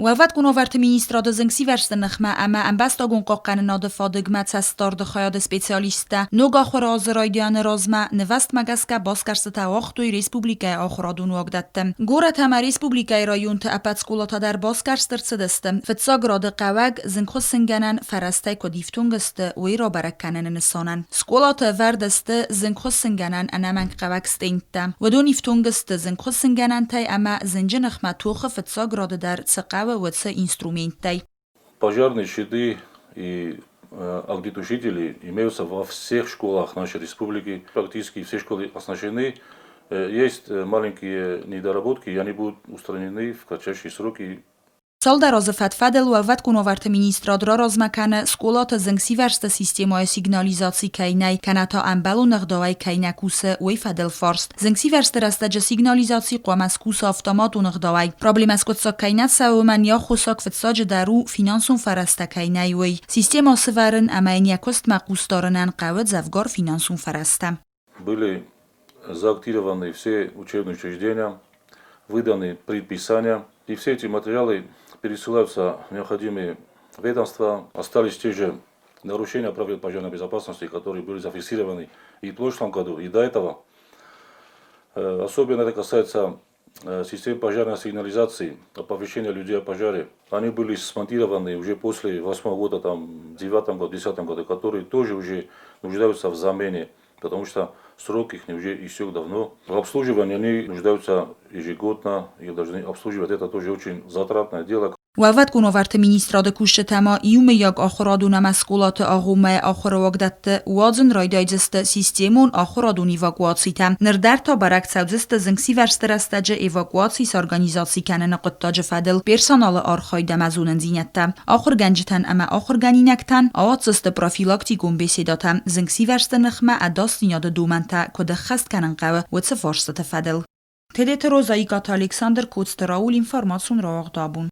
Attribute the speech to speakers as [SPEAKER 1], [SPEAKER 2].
[SPEAKER 1] Уӕлвӕткон уавӕрты министрады зынгсивӕрзты ныхмӕ ӕмӕ ӕмбӕстагон хъахъхъӕнынады фадыгмӕ цӕстдарды хайады специалисттӕ ног ахуыры азы райдианы размӕ нывӕзтмӕ гӕсгӕ басгӕрстытӕ уагътой республикӕйы ахуырадон уагдӕтты. Горӕт ӕмӕ республикӕйы районты ӕппӕт скъолатӕ дӕр басгӕрст ӕрцыдысты. Фыццаг рады хъӕуӕг зынгхуыссынгӕнӕн фӕрӕзтӕй куыд ифтонг сты, уый рабӕрӕг кӕныны нысанӕн. Скъолаты ӕвӕрд сты зынгхуыссынгӕнӕн ӕнӕмӕнгхъӕуӕг стендтӕ. Уыдон ифтонг сты зынгхуыссынгӕнӕнтӕй ӕмӕ зынджы ныхмӕ тохы фыццаг рады дӕр цы хъӕуы, уыцы инструменттӕй.
[SPEAKER 2] Пожарные щиты и огнетушители имеются во всех школах нашей республики. Практически все школы оснащены. Есть маленькие недоработки, и они будут устранены в кратчайшие сроки.
[SPEAKER 1] Цалдӕр азы фӕд-фӕдыл Уӕлвӕткон уавӕрты министрад раразмӕ кӕны, скъолаты зынгсивӕрзты системӕйы сигнализаци кӕй нӕй, кӕнӕ та ӕмбӕлон ӕгъдауӕй кӕй нӕ кусы, уый фӕдыл фарст. Зынгсивӕрзты рӕстӕджы сигнализаци хъуамӕ скуса автоматон ӕгъдауӕй. Проблемӕ скъуыддзаг кӕй нӕ цӕуы, уымӕн йӕ аххосаг фыццаджыдӕр у, финансон фӕрӕзтӕ кӕй нӕй, уый. Системӕ сывӕрын ӕмӕ йын йӕ куыстмӕ хъусдарынӕн хъӕуы дзӕвгар финансон фӕрӕзтӕ.
[SPEAKER 2] Были заактированы все учебные учреждения, выданы предписания, и все эти материалы пересылаются в необходимые ведомства. Остались те же нарушения правил пожарной безопасности, которые были зафиксированы и в прошлом году, и до этого. Особенно это касается систем пожарной сигнализации, оповещения людей о пожаре. Они были смонтированы уже после восьмого года, там, девятом году, десятом году, которые тоже уже нуждаются в замене, потому что срок их уже истек давно. В обслуживании они нуждаются ежегодно, их должны обслуживать. Это тоже очень затратное дело.
[SPEAKER 1] Уӕлвӕткон уавӕрты министрады кусджытӕ ма иумӕйаг ахуырадон ӕмӕ скъолаты агъоммӕйы ахуыры уагдӕтты уадзын райдайдзысты системон ахуырадон эвакуацитӕ. Ныр дӕр та бӕрӕг цӕудзысты зынгсивӕрзты рӕстӕджы эвакуаци сорганизаци кӕныны хъуыддаджы фӕдыл персоналы архайд ӕмӕ зонындзинӕдтӕ. Ахуыргӕнджытӕн ӕмӕ ахуыргӕнинӕгтӕн ауадздзысты профилактикон беседӕтӕ зынгсивӕрзты ныхмӕ ӕдасдзинады домӕнтӕ куыд ӕххӕст кӕнын хъӕуы, уыцы фарстыты фӕдыл. Тедеты Роза, Икъаты Александр, Коцты Рауль, информацион рауагъд абон.